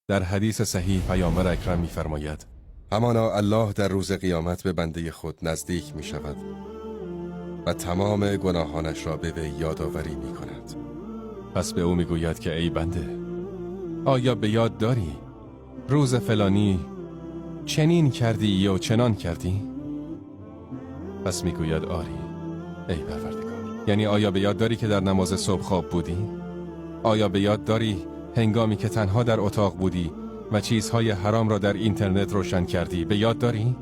در حدیث صحیح پیامبر اکرم می‌فرماید: همانا الله در روز قیامت به بنده خود نزدیک می شود و تمام گناهانش را به وی یادآوری می کند. پس به او میگوید که ای بنده، آیا به یاد داری روز فلانی چنین کردی یا چنان کردی؟ پس میگوید آری ای پروردگار. یعنی آیا به یاد داری که در نماز صبح خواب بودی؟ آیا به یاد داری هنگامی که تنها در اتاق بودی و چیزهای حرام را در اینترنت روشن کردی؟ به یاد داری؟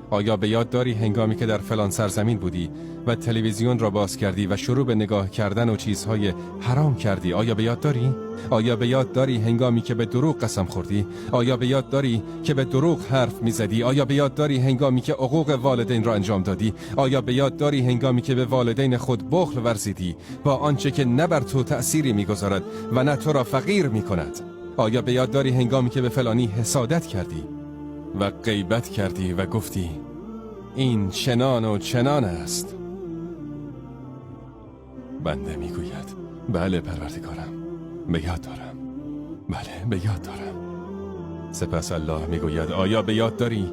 آیا به یاد داری هنگامی که در فلان سرزمین بودی و تلویزیون را باز کردی و شروع به نگاه کردن و چیزهای حرام کردی؟ آیا به یاد داری؟ آیا به یاد داری هنگامی که به دروغ قسم خوردی؟ آیا به یاد داری که به دروغ حرف میزدی؟ آیا به یاد داری هنگامی که عقوق والدین را انجام دادی؟ آیا به یاد داری هنگامی که به والدین خود بخل ورزیدی با آنچه که نه بر تو تأثیری میگذارد و نه تو را فقیر میکند؟ آیا به یاد داری هنگامی که به فلانی حسادت کردی و غیبت کردی و گفتی این چنان و چنان است؟ بنده میگوید بله پروردگارم، به یاد دارم، بله به یاد دارم. سپس الله میگوید آیا به یاد داری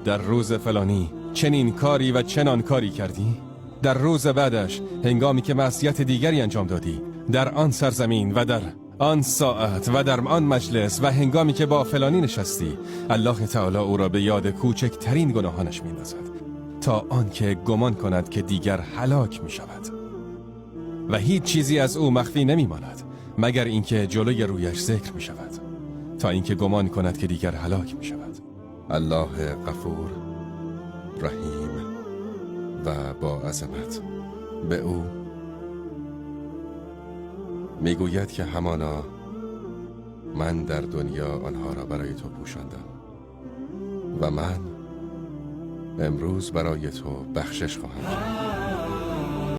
در روز فلانی چنین کاری و چنان کاری کردی؟ در روز بعدش هنگامی که معصیت دیگری انجام دادی، در آن سرزمین و در آن ساعت و در آن مجلس و هنگامی که با فلانی نشستی، الله تعالی او را به یاد کوچکترین گناهانش میندازد تا آنکه گمان کند که دیگر هلاک می شود و هیچ چیزی از او مخفی نمی ماند مگر اینکه جلوی رویش ذکر می شود، تا اینکه گمان کند که دیگر هلاک می شود. الله غفور رحیم و با عظمت به او میگوید که همانا من در دنیا آنها را برای تو پوشاندم و من امروز برای تو بخشش خواهم کرد.